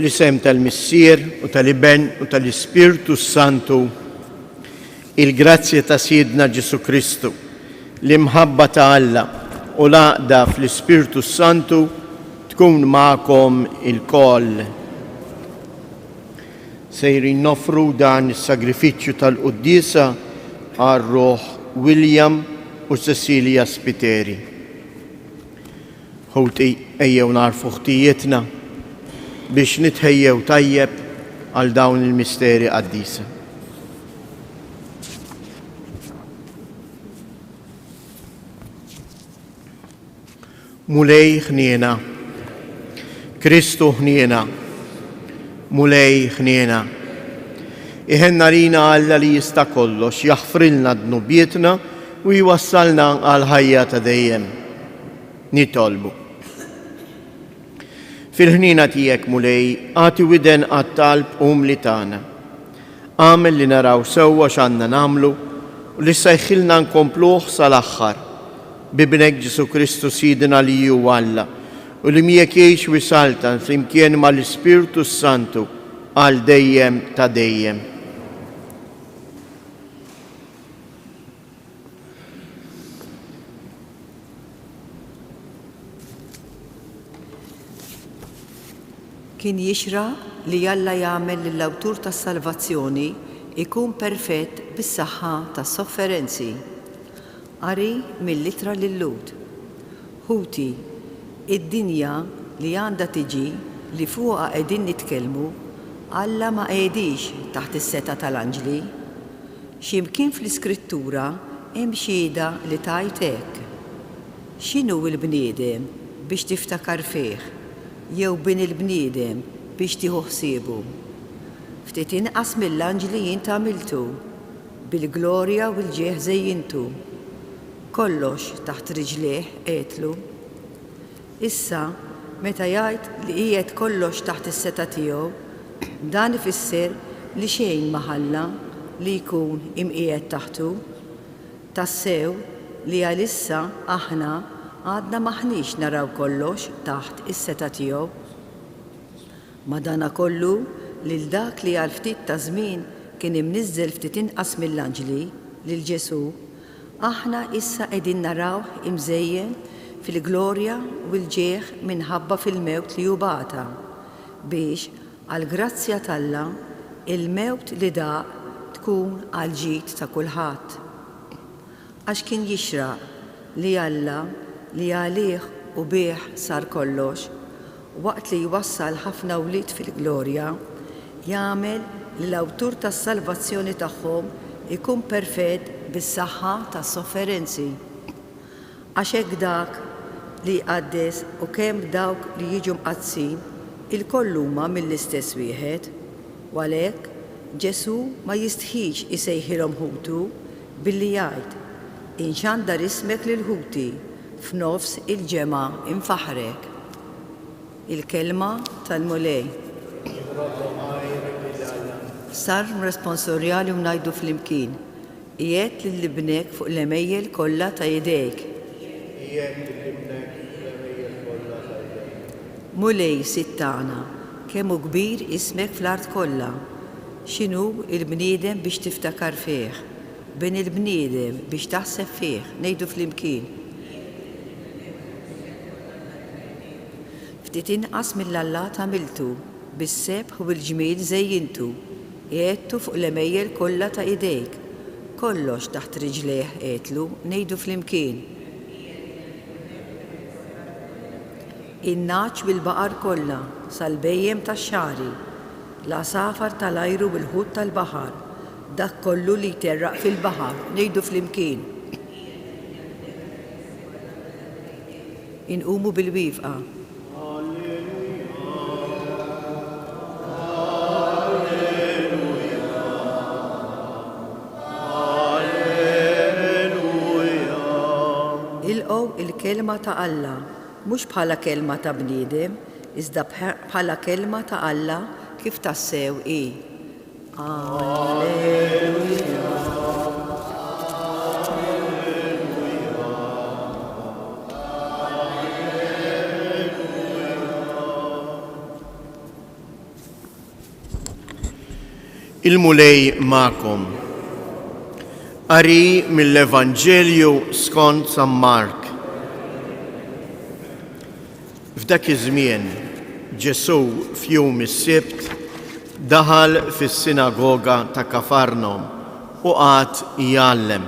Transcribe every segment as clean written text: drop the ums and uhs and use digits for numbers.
Fl-isem tal-Missier u tal-Iben u tal-Ispirtu s-Santu, il-grazzja ta' Sidna Ġesù Kristu, l-imħabba ta' Alla u l-għaqda fl-Ispirtu s-Santu tkun magħkom ilkoll. Sejrin noffru dan is-sagrifiċċju tal-quddiesa għal ruħ William u Cecilia Spiteri. Ħuti, ejjew nagħrfu ħtijietna biex nitħejjew tajjeb għal dawn il-misteri qaddisa. Mulej ħniena. Kristu ħniena. Mulej ħniena. Iħenn għalina Alla li jista' kollox, jaħfrilna dnubietna u jwassalna għall-ħajja ta' dejjem. Nitolbu. Fil-ħniena tiegħek, Mulej, agħti widen għat-talb umli tagħna. Agħmel li naraw sewwa x'għandna nagħmlu u li ssejħilna nkompluh sal-aħħar. B'Ibnek Ġesù Kristu Sidna li hu Alla u li miegħek jgħix u jsaltan flimkien mal-Ispirtu s-Santu għal dejjem ta' dejjem. Kien jixraq li Alla jagħmel lill-awtur tas-salvazzjoni jkun perfett bis-saħħa tas-sofferenzi. Qari mill-Ittra lil-Lhud. Ħuti, id-dinja li għandha tiġi li fuqha qegħdin nitkellmu, Alla ma qegħdhiex taħt is-setgħa tal-anġli. Xi mkien fl-Iskrittura hemm xhieda li tgħid hekk, X'inhu l-bniedem biex tiftakar fih, jew bin il-bniedem biex tieħu ħsiebu? Ftit inqas mill-anġli int għamiltu, bil-glorja u l-ġieħ żejjintu. Kollox taħt riġlejh qegħedtlu. Issa, meta jgħid li qiegħed kollox taħt is-setgħa tiegħu, dan ifisser li xejn ma ħalla li jkun imqiegħed taħtu. Tassew li għalissa aħna għadna m'aħniex naraw kollox taħt is-setgħa tiegħu. Madankollu, lil dak li għal ftit ta' żmien kien imniżżel ftit inqas mill-anġli, lil Ġesù, Aħna issa qegħdin narawh imżejjen fil-glorja u l-ġieħ minħabba fil-mewt li hu bata, biex, għall-grazzja t'Alla, il-mewt li daq tkun għall-ġid ta' kulħadd. Għax kien jixraq li Alla, li għalih u bih sar kollox, waqt li jwassal ħafna wlied fil-glorja, jagħmel li l-awtur tas-salvazzjoni tagħhom ikun perfett bis-saħħa tas-sofferenzi. Għax hekk dak li jqaddes u kemm dawk li jiġu mqaddsin ilkoll huma mill-istess wieħed. U għalhekk Ġesù ma jistħix isejħilhom ħutu, billi jgħid, Inxandar ismek lil ħuti, f'nofs il-ġemgħa nfaħħrek. Il-Kelma tal-Mulej. Nrodd ħajr lil Alla. Salm responsorjali u ngħidu flimkien, Qiegħedt lil ibnek fuq l-għemejjel kollha ta' idejk. Qiegħedt lil ibnek fuq l-għemejjel kollha ta' idejk. Mulej, Sid tagħna, kemm hu kbir ismek fl-art kollha! X'inhu l-bniedem biex tiftakar fih, bin il-bniedem biex taħseb fih? Ngħidu flimkien. Ftit inqas mill-allat għamiltu, bis-sebħ u l-ġmiel żejjintu, qiegħedtu fuq l-għemejjel kollha ta' idejk. Kollox taħt riġlejh qegħedtlu, ngħidu flimkien. In-nagħaġ bil-baqar kollha, sal-bhejjem tax-xagħri, l-għasafar tal-ajru u l-ħut tal-baħar, dak kollu li jterraq fil-baħar, ngħidu flimkien. Inqumu bil-wieqfa. Ilqgħu l-kelma ta' Alla, mhux bħala kelma ta' bniedem, iżda bħala kelma ta' Alla kif tassew hi. Alleluja. Il-Mulej magħkom. Qari mill-Evanġelju skont San Mark. F'dak iż-żmien Ġesù f'jum is-Sibt daħal fis-sinagoga ta' Kafarnhom u qagħad jgħallem.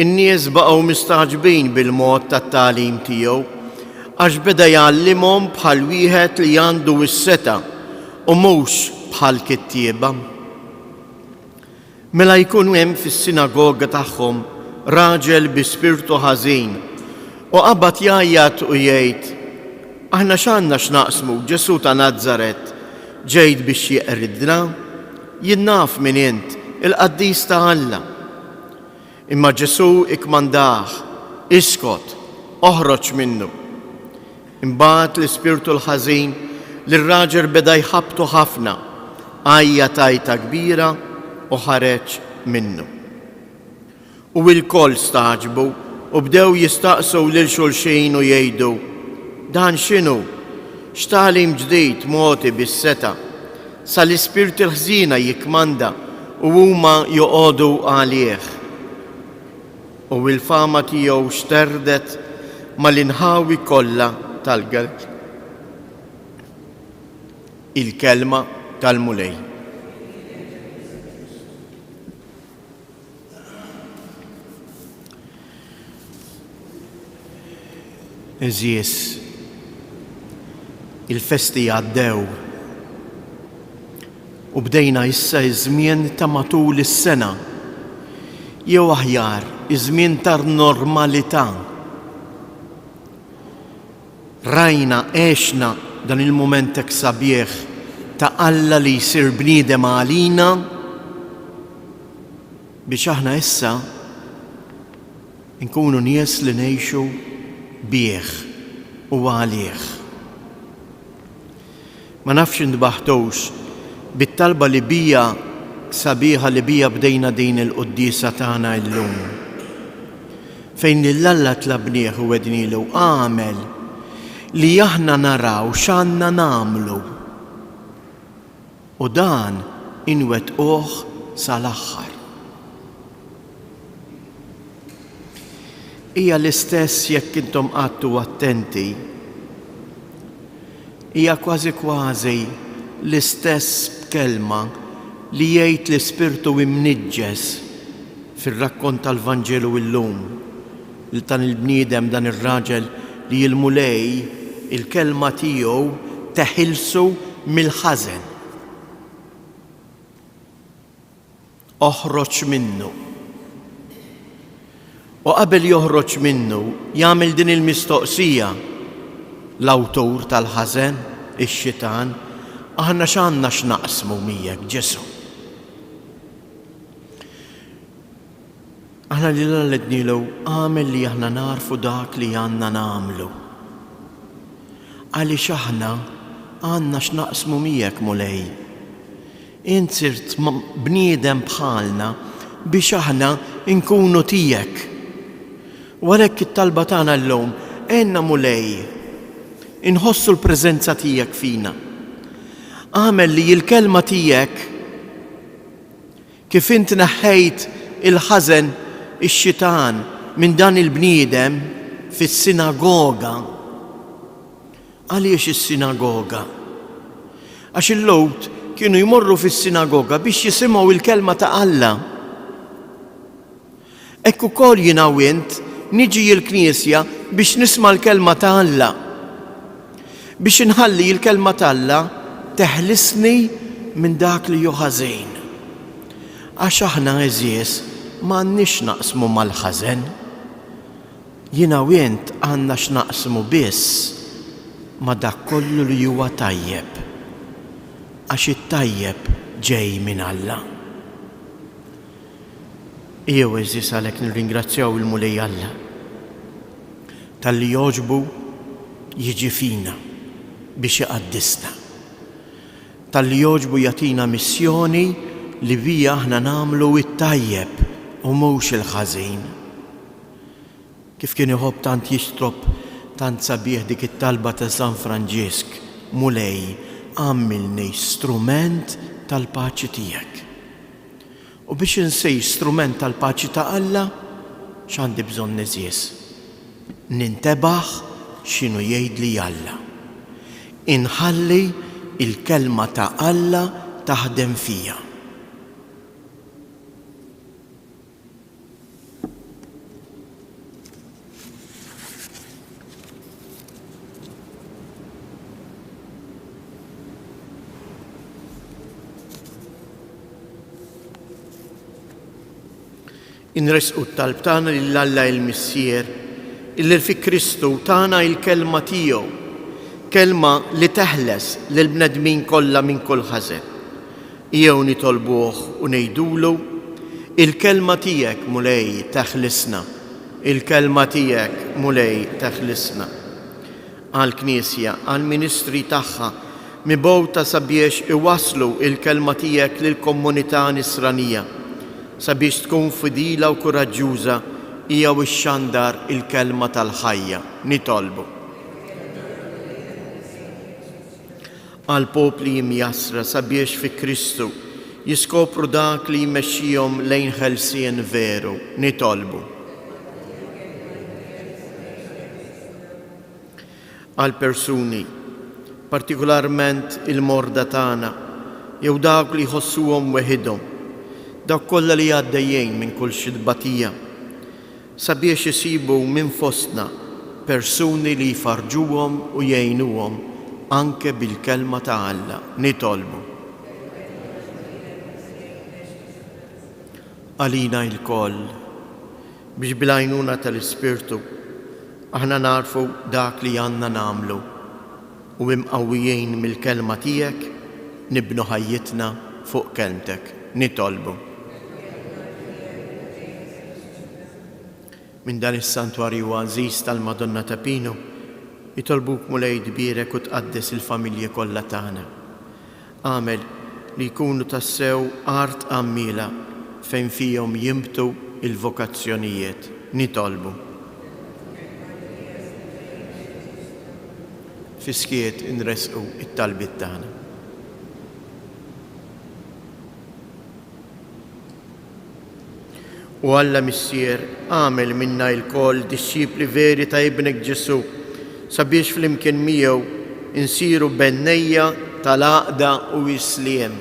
In-nies baqgħu mistagħġbin bil-mod tat-tagħlim tiegħu, għax beda jgħallimhom bħal wieħed li għandu s-setgħa u mhux bħall-kittieba. Mela jkun hemm fis-sinagoga tagħhom raġel bi spirtu ħażin, u qabad jgħajjat u jgħid, Aħna x'għandna x'naqsmu, Ġesù ta' Nazaret? Ġejt biex jeqridna? Jien naf min int, il-Qaddis ta' Alla. Imma Ġesù ikkmandah, Iskot, oħroġ minnu. Imbagħad l-ispirtu l-ħażin lir-raġel beda jħabbtu ħafna, għajjat għajta kbira u ħareġ minnu. U lkoll stagħġbu u bdew jistaqsu lil xulxin u jgħidu, Dan x'inhu? X'tagħlim ġdid mogħti bis-setgħa! Sa l-ispirti l-ħżiena jikkmanda u huma joqogħdu għalih. U l-fama tiegħu xterdet mal-inħawi kollha tal-Galilija. Il-Kelma tal-Mulej. Għeżież, il-festi għaddew u bdejna issa ż-żmien ta' matul is-sena, jew aħjar iż-żmien tar-normalità. Rajna, għexna dan il-mument hekk sabiħ ta' Alla li jsir bniedem għalina biex aħna issa nkunu nies li ngħixu bih u għalih. Ma nafx intbaħtux bit-talba li bija sabiħa li bija bdejna din il-quddiesa tagħna illum. Fejn lil Alla tlabnieh u għednilu agħmel li aħna naraw x'għandna nagħmlu. U dan inwettquh sal-aħħar. Hija l-istess jekk intom qgħadtu attenti. Hija kważi kważi l-istess kelma li jgħid l-ispirtu imniġġes fir-rakkont tal-Vanġelu illum lil dan il-bniedem, dan ir-raġel li l-Mulej, il-kelma tiegħu teħilsu mill-ħażen. Oħroġ minnu. U qabel joħroġ minnu, jagħmel din il-mistoqsija l-awtur tal-ħażen, ix-xitan, aħna x'għandna x'naqsmu miegħek Ġesù? Aħna lil Alla għednilu agħmel li aħna nagħrfu dak li għandna nagħmlu. Għaliex aħna għandna x'naqsmu miegħek Mulej. Int sirt bniedem bħalna biex aħna nkunu tiegħek. U għalhekk it-talba tagħna llum, għenna Mulej, inħossu l-preżenza tiegħek fina. Agħmel li l-kelma tiegħek Kif int neħħejt il-ħażen, ix-xitan, minn dan il-bniedem fis-sinagoga. Għaliex is-sinagoga? Għax il-Lhud kienu jmorru fis-sinagoga biex jisimgħu l-kelma ta' Alla. Hekk ukoll jiena u int niġi l-knisja biex nisma' l-kelma ta' Alla. Biex inħalli l-Kelma t'Alla teħlisni minn dak li hu ħażin. Għax aħna għeżież m'għandniex x'naqsmu mal-ħażen. Jiena u int għandna x'naqsmu biss ma' dak kollu li huwa tajjeb. Għax it-tajjeb ġej minn Alla. Ejjew għeżież għalhekk nirringrazzjaw il-Mulej Alla talli jogħġbu jiġi fina biex iqaddisna. Talli jogħġbu jagħtina missjoni li bija aħna nagħmlu t-tajjeb u mhux il-ħażin. Kif kien iħobb tant jixtrob tant sabiħ dik it-talba ta' San Franġisk, Mulej, agħmilni strument tal-paċi tiegħek. U biex insir strument tal-paċi ta' Alla, x'għandi bżonn għeżież? Nintebaħ x'inhu jgħidli Alla. Inħalli l-Kelma ta' Alla taħdem fija. Inressqu t-talb tagħna lil Alla il-Missier, illi fi Kristu tana il-kelma tiegħu, kelma li teħles lill-bnedmin kollha minn kull ħażen. Ejjew nitolbuh u ngħidulu, Il-kelma tiegħek, Mulej, teħlisna. Il-kelma tiegħek, Mulej, teħlisna. Għall-Knisja, għall-ministri tagħha, mibgħuta sabiex iwasslu l-kelma tiegħek lill-komunità Nisranija, sabiex tkun fidila u kuraġġjuża hija u xxandar il-kelma tal-ħajja. Nitolbu. Għall-popli imjassra sabiex fi Kristu jiskopru dak li jmexxihom lejn ħelsien veru, nitolbu. Għall-persuni, partikularment il-morda tagħna jew dawk li jħossuhom weħidhom, dawk kollha li għaddejjin minn kull xi tbatija, sabiex isibu minn fostna persuni li jfarrġuhom u jgħinuhom anke bil-Kelma ta' Alla. Nitolbu. Għalina ilkoll, biex bil-għajnuna tal-Ispirtu aħna nagħrfu dak li għandna nagħmlu u imqawwijin mill-Kelma tiegħek nibnu ħajjitna fuq Kelmtek. Nitolbu. Minn dan is-santwarju għażiż tal-Madonna ta' Pinu, nitolbuk Mulej tbierek u tqaddes il-familji kollha tagħna. Agħmel li jkunu tassew art għammiela fejn fihom jinbtu l-vokazzjonijiet. Nitolbu. Fis-skiet inressqu t-talbiet tagħna. O Alla Missier, agħmel minna ilkoll dixxipli veri ta' Ibnek Ġesù, sabiex flimkien miegħu nsiru bennejja tal-għaqda u s-sliem,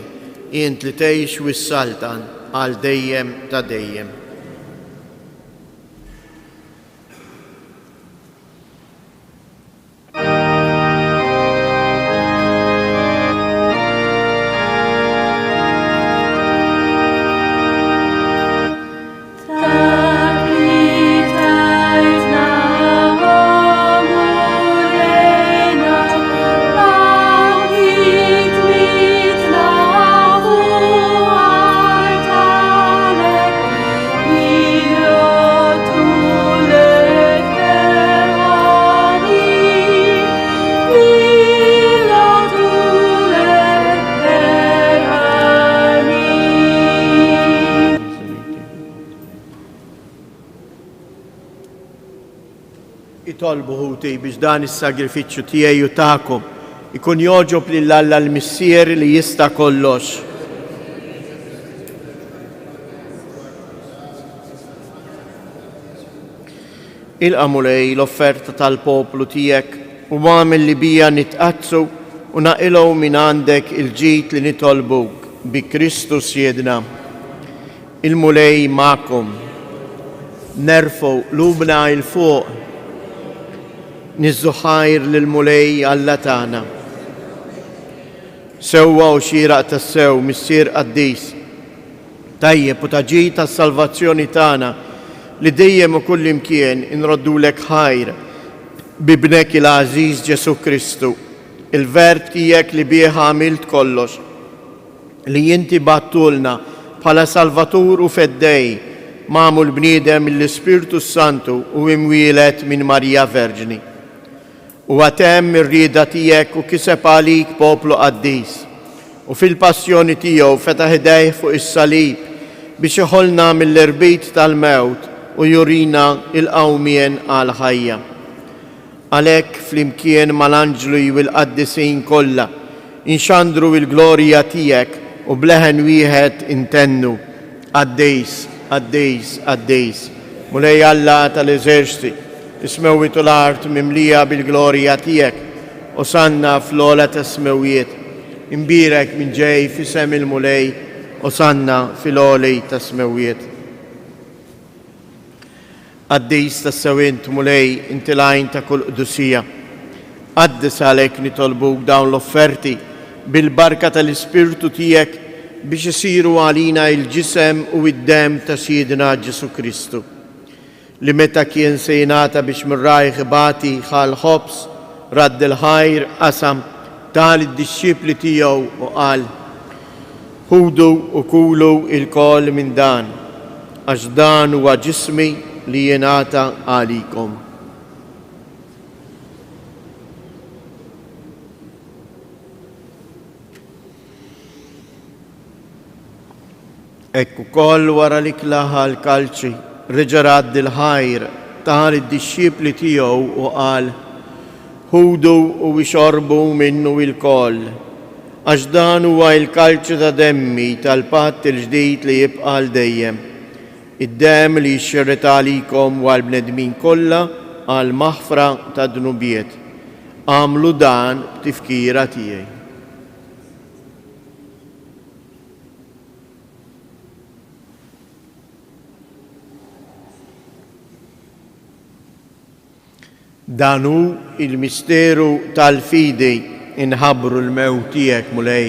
int li tgħix u ssaltan għal dejjem ta' dejjem. Itolbu ħuti biex dan is-sagrifiċċju tiegħi u tagħkom ikun jogħġob lil Alla l-Missier li jista' kollox. Ilqa', Mulej, l-offerta tal-poplu tiegħek u agħmel li biha nitqaddsu u naqilgħu minn għandek il-ġid li nitolbuk, bi Kristu Sidna. Il-Mulej magħkom. Nerfgħu qlubna 'l fuq. Niżżu ħajr lill-Mulej Alla tagħna. Sewwa u xieraq tassew, Missier qaddis, tajjeb u ta' ġid għas-salvazzjoni tagħna, li dejjem u kullimkien inroddulek ħajr b'Ibnek il-għażiż Ġesù Kristu, il-Verb tiegħek li bih għamilt kollox, li inti bgħattulna bħala Salvatur u Feddej, magħmul bniedem mill-Ispirtu s-Santu u imwieled minn Marija Verġni. Huwa temm ir-rieda tiegħek u kiseb għalik poplu qaddis, u fil-passjoni tiegħu fetaħ idejh fuq is-salib biex iħollna mill-irbit tal-mewt u jurina l-qawmien għall-ħajja. Għalhekk, flimkien mal-anġli u l-qaddisin kollha, inxandru l-glorja tiegħek u b'leħen wieħed intennu, Qaddis, qaddis, qaddis, Mulej Alla tal-eżerċti, is-smewwiet u l-art mimlija bil-glorja tiegħek. Osanna fl-ogħla tas-smewwiet. Imbierek min ġej f'isem il-Mulej, Osanna fil-għoli tas-smewwiet. Qaddis tassew int, Mulej, inti l-għajn ta' kull qdusija. Qaddis għalhekk nitolbuk dawn l-offerti bil-barka tal-Ispirtu tiegħek biex isiru għalina il-ġisem u d-demm ta' Sidna Ġesù Kristu, li meta kien se jingħata biex minn rajh ibati ħa l-ħobż, radd il-ħajr, qasam, ta lid-dixxipli tiegħu u qal, Ħudu u kulu ilkoll minn dan, għax dan huwa ġismi li jingħata għalikom. Hekk ukoll wara l-ikla ħa l-kalċi, reġa' radd il-ħajr, ta lid-dixxipli tiegħu u qal, Ħudu u ixorbu minnu ilkoll, għax dan huwa l-kalċi ta' demmi tal-patt il-ġdid li jibqa' għal dejjem, id-demm li jixxerred għalikom u għall-bnedmin kollha għall-maħfra tad-dnubiet. Agħmlu dan b'tifkira tiegħi. Dan hu l-misteru tal-fidi, inħabbru l-mewt tiegħek, Mulej,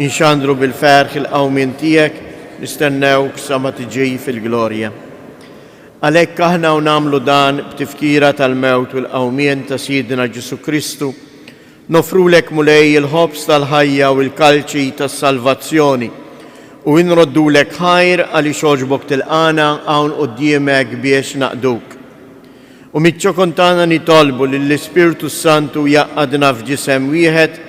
inxandru bil-ferħ il-qawmien tiegħek, nistennewk sa ma tiġi fil-glorja. Għalhekk aħna u nagħmlu dan b'tifkira tal-mewt u l-qawmien ta' Sidna Ġesù Kristu, Noffrulek, Mulej, il-ħobż tal-ħajja u l-kalċi tas-salvazzjoni, u inroddulek ħajr għaliex għoġbok tilqagħna hawn quddiemek biex naqduk. U miċ-ċokon tagħna nitolbu lill-Ispirtu s-Santu jgħaqqadna f'ġisem wieħed,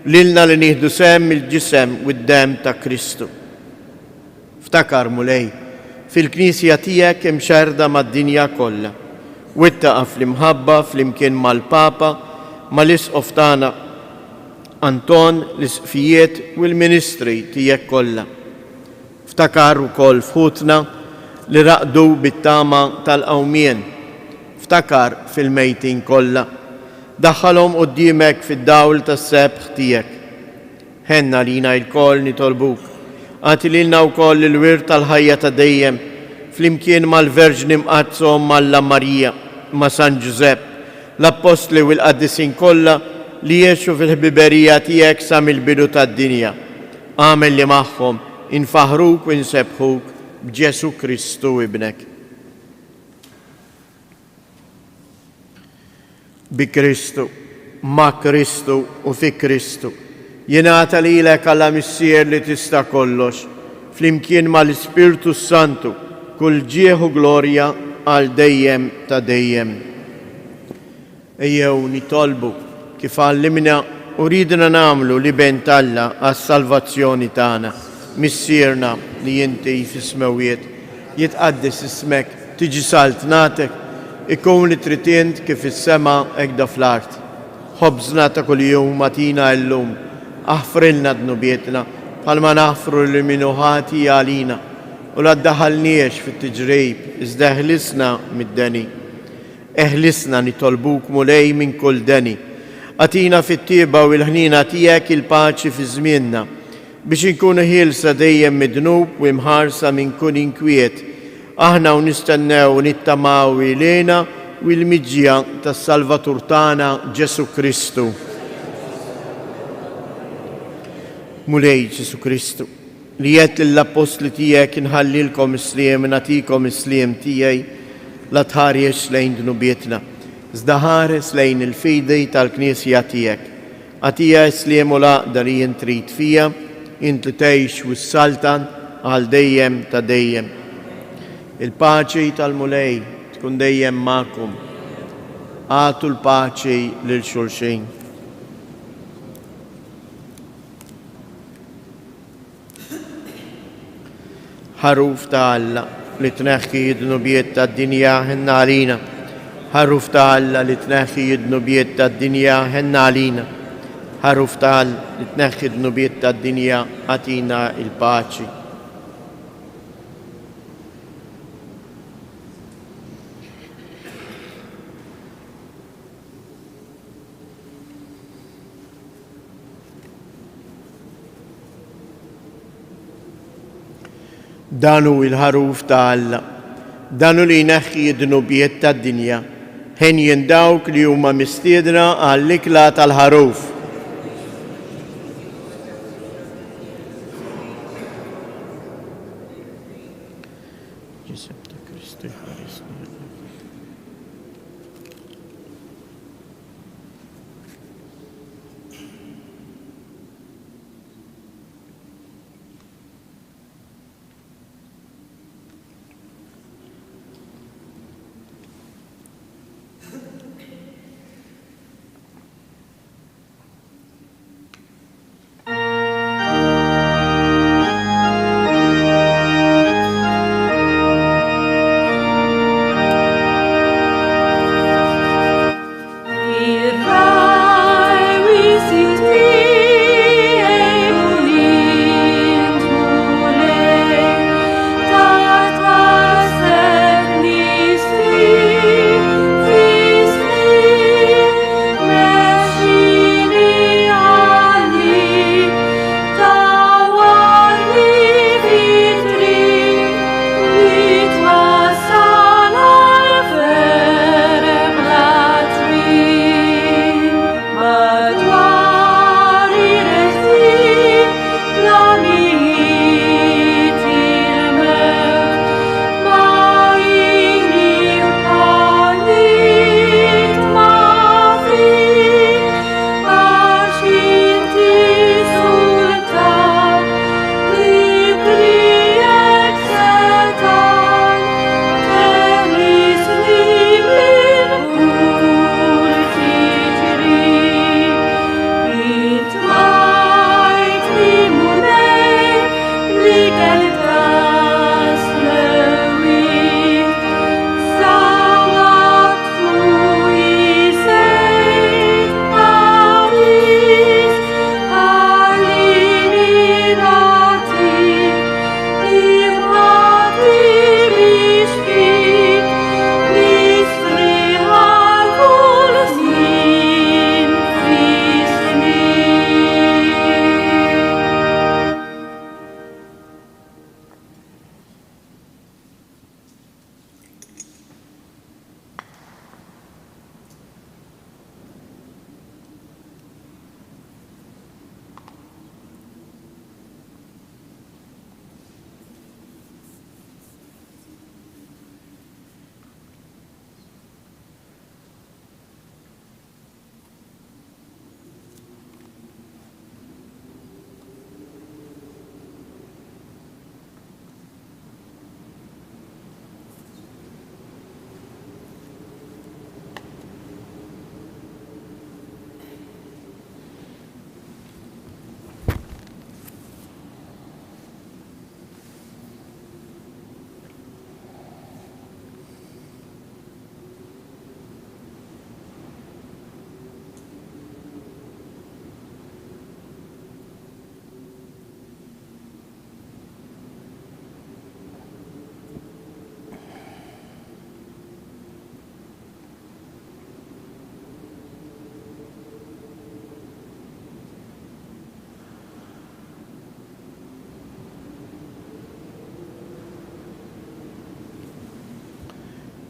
lilna li nieħdu sehem mill-ġisem u d-demm ta' Kristu. Ftakar, Mulej, fil-Knisja tiegħek imxerrda mad-dinja kollha. Wettaqha fl-imħabba flimkien mal-Papa, mal-Isqof tagħna Anton, l-Isqfijiet u l-ministri tiegħek kollha. Ftakar ukoll f'ħutna li raqdu bit-tama tal-qawmien. Ftakar fil-mejtin kollha. Daħħalhom quddiemek fid-dawl tas-sebħ tiegħek. Ħenn għalina ilkoll, nitolbuk. Agħti lilna wkoll il-wirt tal-ħajja ta' dejjem, flimkien mal-Verġni Mqaddsa Omm Alla Marija, ma' San Ġużepp, l-Appostli u l-qaddisin kollha li għexu fil-ħbiberija tiegħek sa mill-bidu tad-dinja. Agħmel li magħhom infaħħruk u nsebbħuk b'Ġesù Kristu Ibnek. Bi Kristu, ma' Kristu u fi Kristu, jingħata lilek Alla Missier li tista' kollox, flimkien mal-Ispirtu s-Santu, kull ġieħ u glorja għal dejjem ta' dejjem. Ejjew nitolbu kif għallimna u riedna nagħmlu l-Iben t'Alla għas-salvazzjoni tagħna. Missierna li inti fis-smewwiet, jitqaddes ismek, Tiġi saltnatek, ikun li trid int kif fis-sema hekk do fl-art. Ħobżna ta' kuljum agħtina illum. Aħfrilna dnubietna, bħalma naħfru lil min hu ħati għalina. U la ddaħħalniex fit-tiġrib, iżda eħlisna mid-deni. Eħlisna, nitolbuk, Mulej, minn kull deni. Agħtina fit-tjieba u l-ħniena tiegħek il-paċi fi żmienna, Biex inkunu ħielsa dejjem mid-dnub u imħarsa minn kull inkwiet, aħna u nistennew u nittamaw ilina u l-miġja tas-Salvatur tagħna Ġesù Kristu. Mulej Ġesù Kristu, li għedt lill-appostli tiegħek inħallilkom is-sliem, nagħtikom is-sliem tiegħi, la tħares lejn dnubietna, iżda ħares lejn il-fidi tal-Knisja tiegħek. Agħtiha s-sliem u l-għaqda li int trid fiha, int li tgħix u ssaltan għal dejjem ta' dejjem. Il-paċi tal-Mulej tkun dejjem magħkom. Agħtu l-paċi lil xulxin. Ħaruf ta' Alla li tneħħi d-dnubiet tad-dinja ħenna għalina. Ħaruf ta' Alla li tneħħi d-dnubiet tad-dinja ħenna għalina. Ħaruf ta' Alla li tneħħi d-dnubiet tad-dinja agħtina l-paċi. Dan hu l-Ħaruf ta' Alla. Dan hu li jneħħi d-dnubiet tad-dinja. Henjin dawk li huma mistiedna għall-ikla tal-Ħaruf. Ġisem ta' Kristu jħarisni.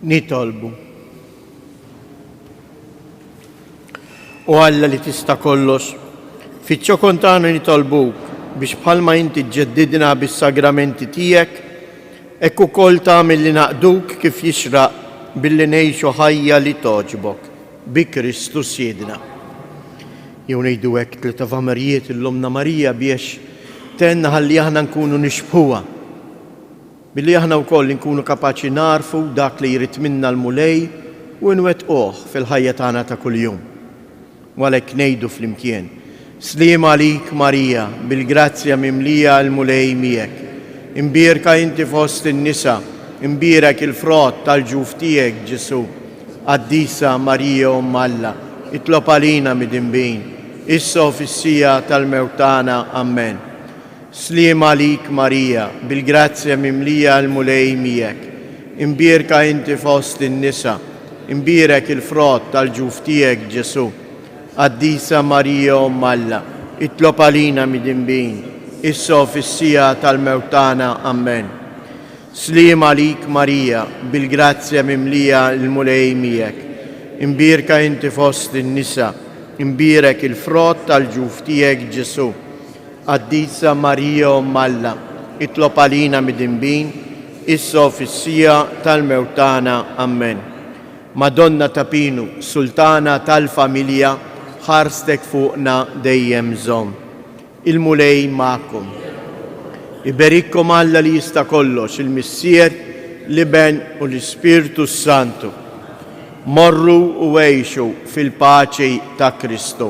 Nitolbu. O Alla li tista' kollox, fiċ-ċokon tagħna nitolbuk biex bħalma inti ġġeddidna bis-sagramenti tiegħek, hekk ukoll tagħmel li naqduk kif jixraq billi ngħixu ħajja li togħġbok, bi Kristu Sidna. Jew ngħidu hekk tliet Avamerijiet 'l Ommna Marija biex tgħinna ħalli aħna nkunu nixbħuha. Billi aħna wkoll inkunu kapaċi nagħrfu dak li jrid minna l-Mulej u nwettquh fil-ħajja tagħna ta' kuljum. U għalhekk ngħidu flimkien, Sliem għalik Marija, bil-grazzja mimlija l-Mulej miegħek. Imbierka inti fost in-nisa, imbierek il-frott tal-ġuf tiegħek Ġesù. Qaddisa Marija Omm Alla, itlob għalina midinbin, issa u fis-siegħa tal-mewt tagħna. Ammen. Sliem għalik Marija, bil-grazzja mimlija l-Mulej miegħek. Imbierka inti fost in-nisa, imbierek il-frott tal-ġuf tiegħek Ġesù. Qaddisa Marija Omm Alla, itlob għalina midinbin, issa u fis-siegħa tal-mewt tagħna. Ammen. Sliem għalik Marija, bil-grazzja mimlija l-Mulej miegħek. Imbierka inti fost in-nisa, imbierek il-frott tal-ġuf tiegħek Ġesù. Qaddisa Marija Omm Alla, itlob għalina midinbin, issa u fis-siegħa tal-mewt tagħna. Ammen. Madonna ta' Pinu, Sultana tal-familja, ħarstek fuqna dejjem żomm. Il-Mulej magħkom. Iberikkom Alla li jista' kollox, il-Missier, l-Iben u l-Ispirtu s-Santu. Morru u għixu fil-paċi ta' Kristu.